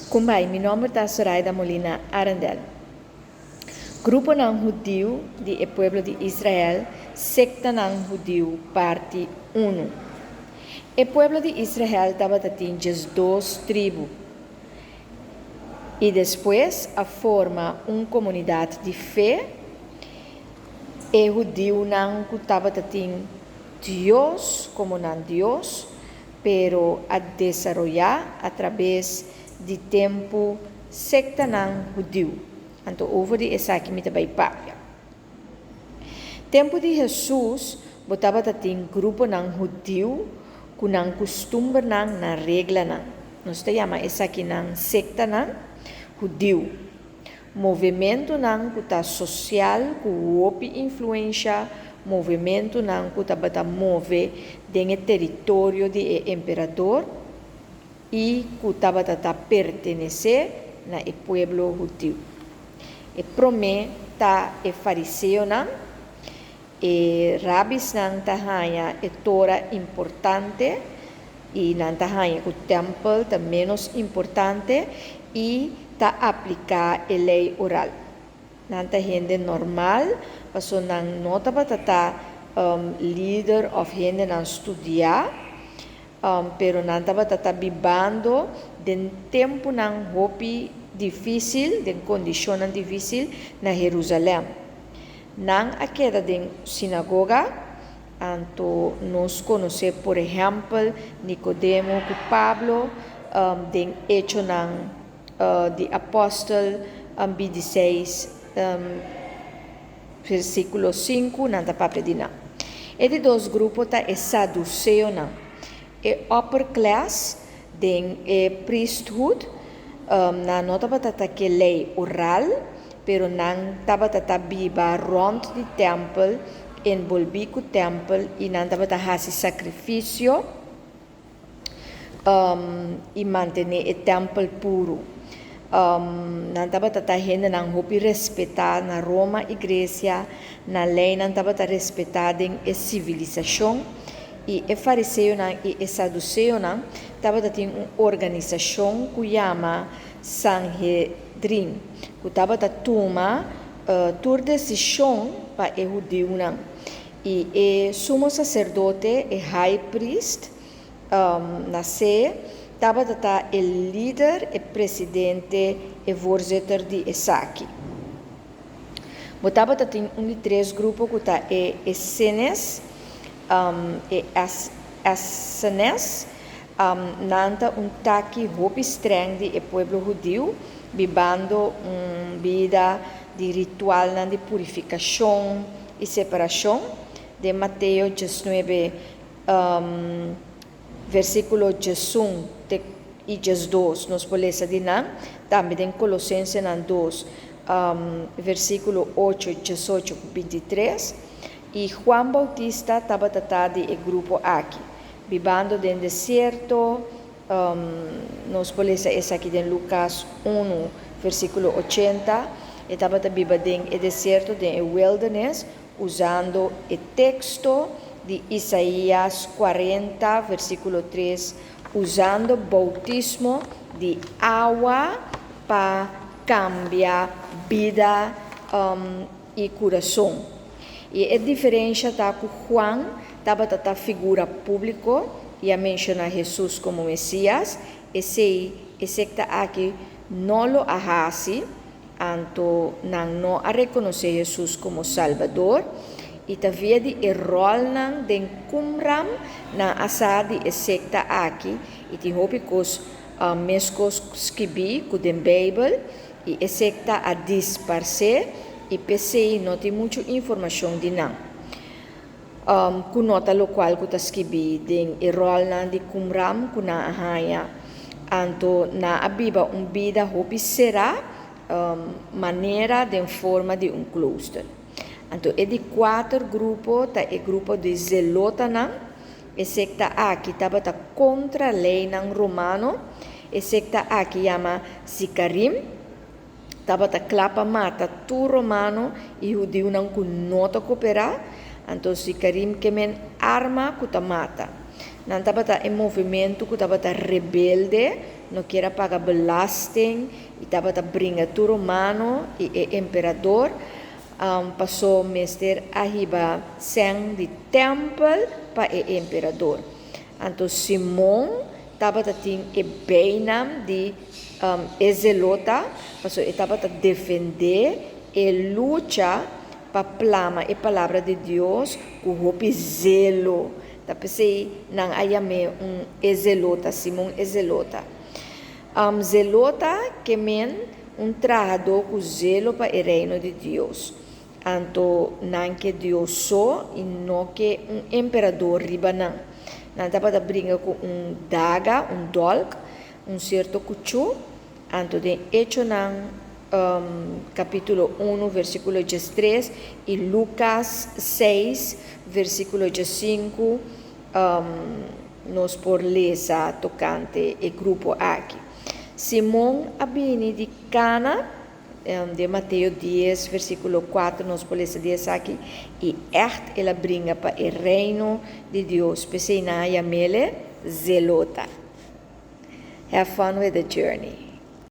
Kumbai, mi nomber ta Soraida Molina Arendel. Gruponan hudiu di e pueblo di Israel, sektanan hudiu, parti unu. E pueblo di Israel tabata tin 12 tribu i despues a forma un komunidat di fe. E hudiunan ku tabata tin Dios komo nan Dios, pero a desaroyá atraves di tempu sektanan hudiu. Anto over di esaki mi ta bai papia. Tempu di Hesus bo tabata tin gruponan hudiu ku nan kustumbernan, nan reglanan. Nos ta yama esakinan sektanan hudiu. Movementunan ku ta sosial ku hopi influensha, movementunan ku tabata move den e teritorio di e emperador i ku tabata ta pertenesé na e pueblo hudiu. E promé ta e fariseonan. E rabisnan ta haña e Tora importante i nan ta haña ku tèmpel ta ménos importante i ta apliká e lei oral. Nan ta hende normal pasobra nan no tabata ta lider òf hendenan studiá, pero nan tabata ta bibando den tempunan hopi difísil, den kondishonnan difísil na Herúsalèm. Nan a keda den sinagoga, anto nos konosé por ehèmpel Nikodemo ku Pablo den Echonan di Apòstel 26 versíkulo 5, nan ta papia di nan. E di dos grupo ta e saduseonan, e upper class den e priesthood. Nan no tabata ta ke lei oral, pero nan tabata ta biba rònt di tèmpel, enbolbí ku tèmpel, i nan tabata hasi sakrifisio i mantené e tèmpel puru. Nan tabata ta hendenan hopi respetá na Roma i Gresia, nan leinan tabata respetá den e sivilisashon, i e fariseonan i e saduseonan tabata tin un organisashon ku yama Sanhedrin, ku tabata tuma tur desishon pa e hudiunan. I e sumo saserdote, e high priest, na se, tabata ta e lider, e presidente, e voorzitter di esaki. Bo tabata tin un di tres grupo ku ta e Essenes, e Essenes, Nan ta un taki hopi streng di e pueblo hudiu, bibando un bida di ritualnan di purifikashon i separashon. Den Mateo 19, versíkulo 11 te i 12 nos por lesa di nan, tambe den Kolosensenan 2, versíkulo 8, 18 ku 23. I Juan Boutista tabata ta di e grupo aki. Bibando den desierto, nos por lesa esaki den Lukas 1, versíkulo 80, e tabata biba den e desierto, den e wilderness, usando e teksto di Isaías 40, versíkulo 3, usando boutismo di awa pa kambia bida i kurason. I e diferensha ta ku Juan tabata ta figura públiko i a menshoná Hesus komo Mesías, esei e sekta aki no lo a hasi, anto nan no a rekonosé Hesus komo Salbador, i ta via di e ròlnan den Qumran nan a sa di e sekta aki, i tin hopi kos meskos skibí ku den Beibel. I e sekta a disparsé i p'esei no tin muchu informashon di nan. Ku no ta lokual ku ta skibí den e ròlnan di Qumran ku nan a haña. Anto nan a biba un bida hopi será, manera den forma di un klooster. Anto e di kuater grupo ta e grupo di zelotanan. E sekta aki tabata kontra leinan romano. E sekta aki yama Sikarim, tabata kla pa mata tur romano i hudiunan ku no ta koperá. Anto Sikarim ke men arma ku ta mata. Nan tabata e movementu ku tabata rebelde. no kier a paga belasting i tabata bringa tur romano i e emperador, paso mester a hiba sèn di tèmpel pa e emperador. Anto Simon tabata tin e beinam di e zelota, paso e tabata defendé e lucha pa plama e palabra di Dios ku hopi zelo. Ta p'esei nan a yam'é un e zelota, Simon e zelota. Zelota ke men un trahadó ku zelo pa e Reino di Dios. Anto nan ke Dios so i no ke un emperador riba nan. Nan tabata bringa ku un daga, un dolk, un sierto kuchú. Anto den Echonan kapítulo unu versíkulo diestres i Lukas seis versíkulo diesinku nos por lesa tokante e grupo aki. Simon a bini di Kana, den Mateo dies versíkulo kuater nos por lesa di esaki, i ègt el a bringa pa e Reino di Dios, p'esei nan a yam'el e Zelota. Have fun with the journey.